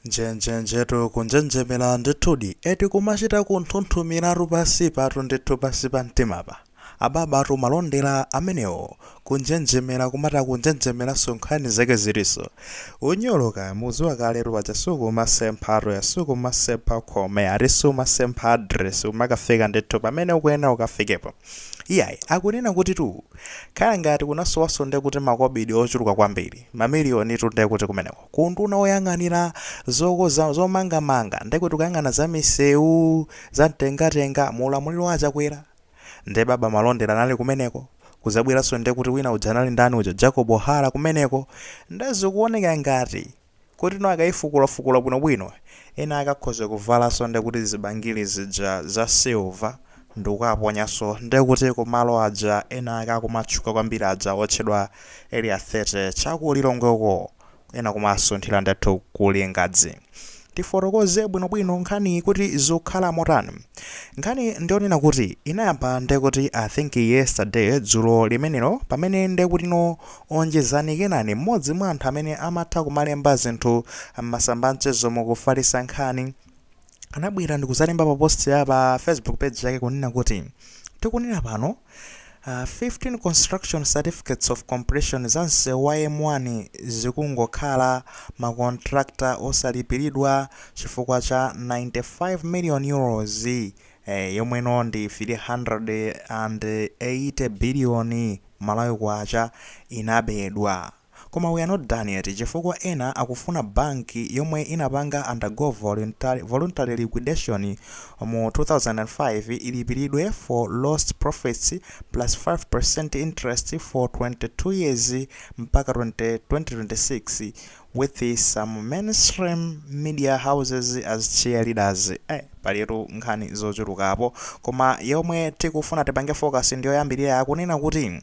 Njenjenjetu, kunjenjemera ndithudi eti, kumachita kunthunthumira pansi patu ndithu, pansi pa mtimapa. Ababatu Malondera amenewo, kunjenjemera, kumata kunjenjemeranso. Nkhani zake ziliso unyoloka muziwa kaletu paja, sukumasemphatu ya, sukumasempha khome ati, sumasempha address, umakafika ndithu pamene ukuyenera ukafikepo. Iyayi, akunena kuti tu khala ngati kunasowaso nde kuti makobidi ochuluka kwambiri, mamiliyoni tu, nde kuti kumeneko kunduna oyang'anira zokoza zomangamanga, ndekuti kuyang'ana za misewu, za mtengatenga muulamuliro wa Chakwera, nde baba Malondera anali kumeneko. Kuzabweranso nde kuti wina uja anali ndani uja, Jacob Hara kumeneko. Ndezikuoneka ngati kuti no akayifukulafukula bwinobwino, ena akakhoza kuvalanso ndekuti zibangili zija za silver ndikukaponyanso ndekuti kumalo aja ena ake akumatchuka kwambiri aja otchedwa Area 30 chakulilongweko, ena kumasunthira ndithu kulingadzi. Tifotokoze bwinobwino nkhani kuti zikukhala motani. Nkhani ndionena kuti inayamba ndekuti, I think yesterday, dzulo limenelo, pamene ndekuti no Onjezani Kenani, mmodzi mwa anthu amene amatha kumalemba zinthu m'masamba mchezo mukufalitsa nkhani, anabwera ndikuzalemba pa post ya pa Facebook page yake kunena kuti tikunena pano 15 construction certificates of completion za msewu wa M1 zikungokhala, ma contractor osalipiridwa chifukwa cha 95 million euros, yomweno ndi 380 billion Malawi kwacha, inabedwa. Koma we are not done yet, chifukwa ena akufuna banki yomwe inapanga undergo voluntary liquidation mu 2005 ilipiridwe for lost profits plus 5% interest for 22 years mpaka 2026, with some mainstream media houses as cheerleaders. Palitu nkhani zochulukapo, koma yomwe tikufuna tipange focus ndiyoyambirira. Akunena kuti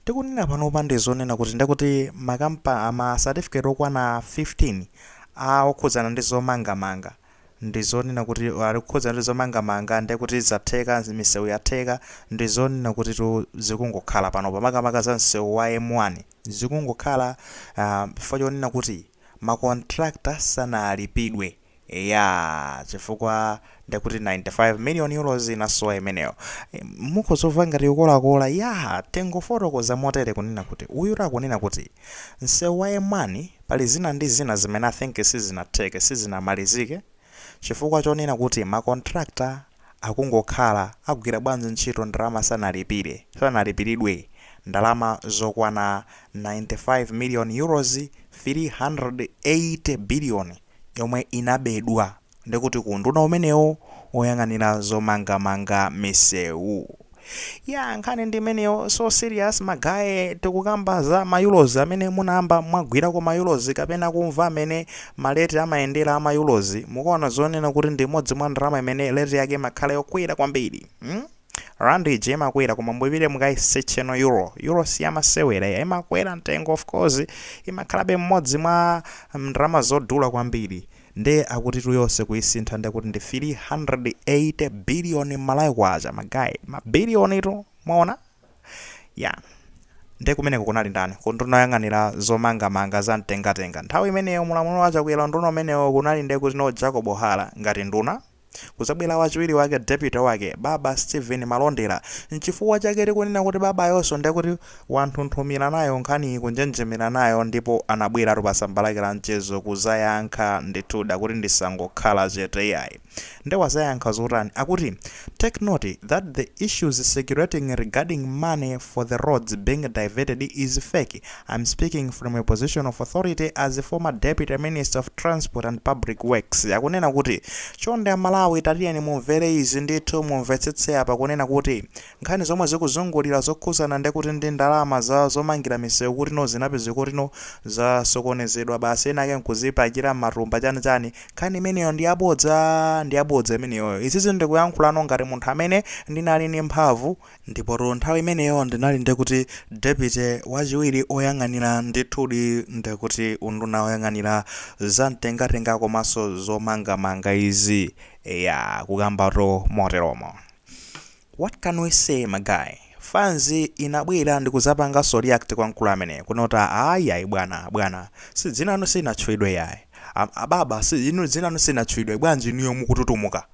tikunena panopa ndi zonena kuti ndekuti makampa ma certificate okwana 15 a okhudzana ndi zomangamanga, ndi zonena kuti ali kukhudzana ndi zomangamanga, ndekuti zatheka, misewu yatheka, ndi zonena kuti tu zikungokhala panopa, makamaka za msewu wa M1 zikungokhala chifukwa chonena kuti ma contractor sanalipidwe ya, chifukwa ndekuti 95 million euros inasowa imeneyo. Mukhozomva ngati ikolakola ya. Tengofotokoza motere kunena kuti uyu akunena kuti msewu wa M1 pali zina ndi zina zimene I think sizinatheke, sizinamalizike chifukwa chonena kuti ma contractor akungokhala. Agwira bwanji ntchito ndalama sanalipire, sanalipiridwe ndalama zokwana 95 million euros, 380 billion yomwe inabedwa ndikuti ku nduna umenewo oyang'anira zomangamanga misewu ya? Nkhani ndi imeneyo, so serious ma guys. Tikukamba za ma euros amene munayamba mwagwirako ma euros kapena kumva amene ma rate amayendera ama euros, mukuona zonena kuti ndi imodzi mwa ndalama imene rate yake imakhala yokwera kwambiri, Rand ija imakwera, koma mbwipite mukayisecheno euro. Euro siyamasewera, imakwera mtengo. Of course imakhalabe mmodzi mwa ndalama zodula kwambiri. Nde akuti tuyonse kuyisintha ndekuti ndi 380 billion Malawi kwacha, ma guys, mabiliyoni tu, mwaona ya. Nde kumeneko kunali ndani? Kunduna oyang'anira zomangamanga za mtengatenga nthawi imeneyo mulamuliro wa Chakwera, nduna umenewo kunali ndekuti no Jacob Hara ngati nduna, kuzabwera wachiwiri wake, deputy wake, baba Stephen Malondera. Nchifukwa chake tikunena kuti baba yonso ndekuti wanthunthumira nayo nkhani, kunjenjemera nayo, ndipo anabweratu pa tsamba lake la mchezo kuzayankha ndithu, kuti ndisangokhala chete yayi. Nde wazayankha zotani? Akuti, "Take note that the issues circulating regarding money for the roads being diverted is fake. I'm speaking from a position of authority as a former deputy minister of transport and public works." Akunena kuti chonde Amalawi, tatiyeni mumvere izi ndithu, mumvetsetse apa, kunena kuti nkhani zomwe zikuzungulira zokhuzana ndekuti ndi ndalama za zomangira misewu, kuti no zinapezeka kuti no zasokonezedwa basi, ena ake nkuzipakira matumba, chanichani, nkhani imeneyo ndi yabodza, ndi yabodza imeneyoyo. Izizi ndikuyankhulano ngati munthu amene ndinali ndi mphamvu, ndipo nthawi imeneyo ndinali ndekuti deputy wachiwiri oyang'anira ndithudi ndekuti unduna oyang'anira za mtengatenga komanso zomangamanga izi ya, kukambato moteromo. What can we say, my guy? Fans inabwera ndikuzapanganso react kwa mkulu amene kunota, "Ayi ayi, bwana, bwana, si dzina anu sinatchulidwe yayi." Ababa, si inu dzina lanu sinatchulidwe, bwanji inuyo mukututumuka?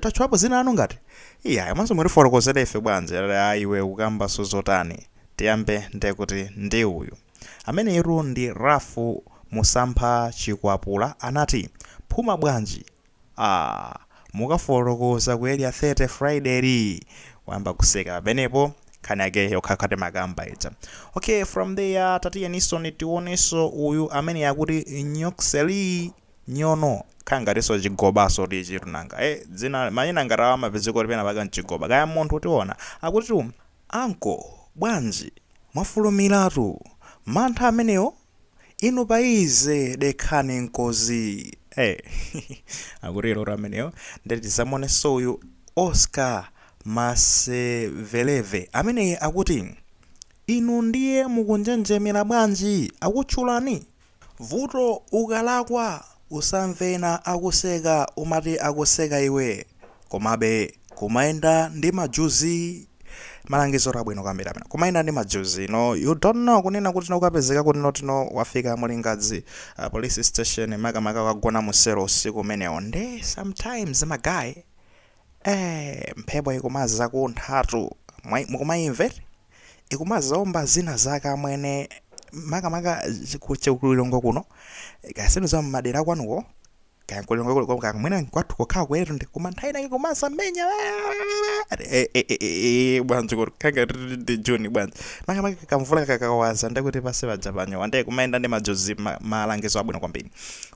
Tatchulapo zina lanu ngati iya mwanso mutifotokozere ife bwanji? Iwe ukamba zotani? Tiyambe ndekuti ndi uyu amene iru ndi Rafu Musampha Chikwapula, anati, "Phuma bwanji? Ah, mukafotokoza ku Area 30 Friday." Wayamba kuseka pamenepo, nkhani yake yokhakhate makamba ija. Okay, from there tatiyeninso tionenso uyu amene yakuti Nyokseli Nyono, khangatinso chigobaso tichi tunanga dzina mayina ngati awa amapezeka kuti pena paka mchigoba kaya munthu. Tiona akuti, "Anko bwanji mwafulumiratu? Mantha amenewo inu paize, dekhani nkozi." Akutero amenewo. Ndeti tizamuonenso uyu Oscar Maseveleve ameneyi akuti, "Inu ndiye mukunjenjemera bwanji? Akutchulani vuto. Ukalakwa usamvena akuseka, umati akuseka iwe, komabe kumayenda ndi majuzi." Malangizo abwino kwambiri amene kumayenda ndi majuzi. No, you don't know kunena kuti nokapezeka kuti notino wafika Mulingadzi Police Station, makamaka kagona musero usiku umenewo. Nde sometimes ma guy, mphepo ikumaza kunthatu, mukumayimvera ikumazaomba zina zake amwene, makamaka kuLilongwe kuno, kasinu za mmadera kwanuko, kaya kuLilongwe kaya mwina kwathu kokhala kwetu, ndi koma nthawi inake kumasamenya bwanji kuti kanga ndi Juni bwanji, makamaka kamvula kakawaza, ndekuti pasi paja panyowa. Ndiye kumayenda ndi majuzi, malangizo abwino kwambiri.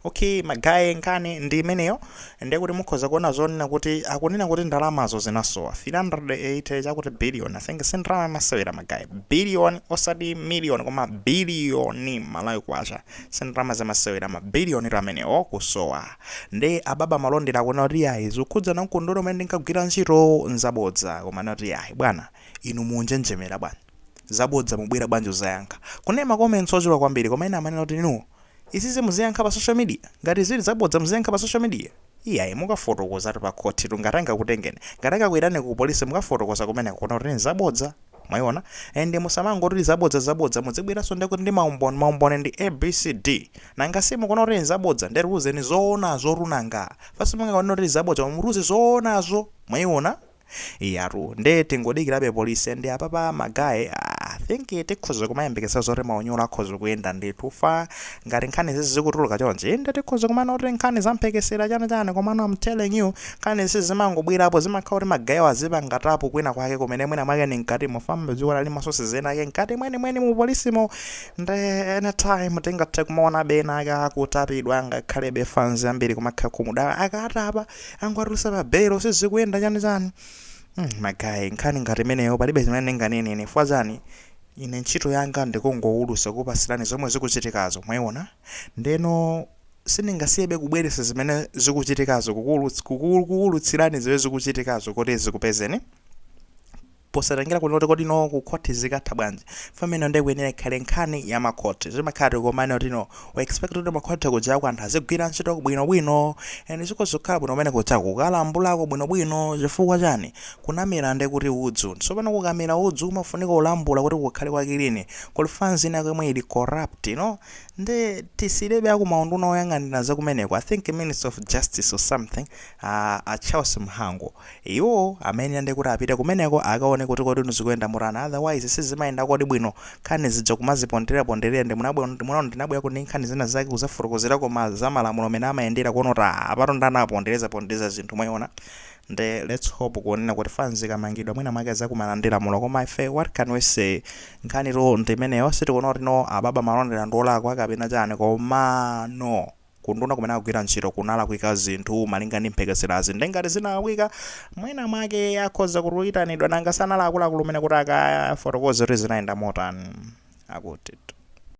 Okay ma guy, nkhani ndi imeneyo. Ndiye kuti mukhoza kuona zonena kuti akunena kuti ndalamazo zinasowa 380 chakuti billion. I think sindalama masewera ma guy, billion, osati million koma billion Malawi kwacha, sindalama zamasewera, mabiliyoni amenewo kusowa. Ndi ababa Malondera akunena kuti ayi, zikukhudzana mkondolo umene ndinkagwira ntchito, nzabodza. Koma nati ayi bwana, inu munjenjemera bwana, zabodza mubwera bwanji uzayankha? Kunena ma comments ochuluka kwambiri, koma ena amanena kuti inu izizi muziyankha pa social media, ngati zili zabodza muziyankha pa social media? Iyayi, mukafotokozatu pa khoti, tungatanga kutengeni, ngatanga kuyitane ku polisi, mukafotokoza kumeneko kuna kuti nzabodza. Mwayiona? And musamangoti zabodza zabodza, muzibweranso ndekuti ndi maumboni. Maumboni ndi ABCD. Nanga simukuona kuti nzabodza? Ndetiuzeni zoonazo runanga fasi, mungaona kuti zabodza, mutiuze zoonazo. Mwayiona? Iyatu, nde tingodikirabe polisi. Ndi apapa ma guy, I think tikhoza kumayembekeza zoti maunyolo akhoza kuyenda ndithu fa ngati nkhani zizi zikutuluka chonchi. Inde, tikhoza kumana kuti nkhani zamphekesera chani chani, komano I'm telling you, nkhani zizi zimangobwerapo, zimakhala kuti ma guy wo azipangatapo kwina kwake kumene mwina mwake ni mkati mufamba dziko lali ma sources ena ake mkati mwenimweni mu polisimo. Nde anytime tingathe kumaona bena ake akutapidwa, ngakhalebe fans ambiri kumakhala kumuda akatapa angwatulutsa pa belo, sizikuyenda chani chani. Ma guy, nkhani ngati imeneyo palibe chimene ndinganene. Chifukwa chani? Ine ntchito yanga ndikungowulutsa, kupasirani zomwe zikuchitikazo. Mwayiona? Ndeno sindingasiyebe kubweretsa zimene zikuchitikazo, kukuwulutsirani zimene zikuchitikazo kuti zikupezeni, posatengera kuti kodi no kukhoti zikatha bwanji. Famene ndikuyenera ikhale nkhani ya makhoti, zimakhala tikomane kuti no, we expect kuti makhoti kujako anthu azigwira ntchito bwinobwino and zikozokhala bwino kumene kujako, kukalambulako bwinobwino. Chifukwa chani? Kunamera nde kuti udzu. Tsopano kukamera udzu umafunika ulambula kuti kukhale kwa clean. Kuli fans ina yomwe ili corrupt, no? Nde tisirebe akumaunduna oyang'anira zakumeneko, I think Minister of Justice or something, a Charles Mhango, iwo amene ande kuti apite kumeneko akaone kuti kodi zikuyenda motani. Otherwise sizimayenda kodi bwino, nkhani zija kumaziponderera-ponderera. Ndi munaona ndinabwera ndi nkhani zina zake kuzafotokozera, koma za malamulo amene amayendera kuona kuti apato ndanapondereza pondereza zinthu. Mwayiona? Nde let's hope kuonena kuti fans ikamangidwa mwina mwake zakumana ndi lamulo. Koma ife, what can we say? Nkhani to ndimeneyo. Sitikuona kuti no, ababa Malondera ndi olakwa kapena chani, koma no, kunduna kumene akugwira ntchito kunalakwika zinthu malinga ndi mphekeserazi. Ndengati zinalakwika, mwina mwake akhoza kuyitanidwa, nanga sanala akuluakulu umene kuti akafotokoze kuti zinayenda motani, akuti.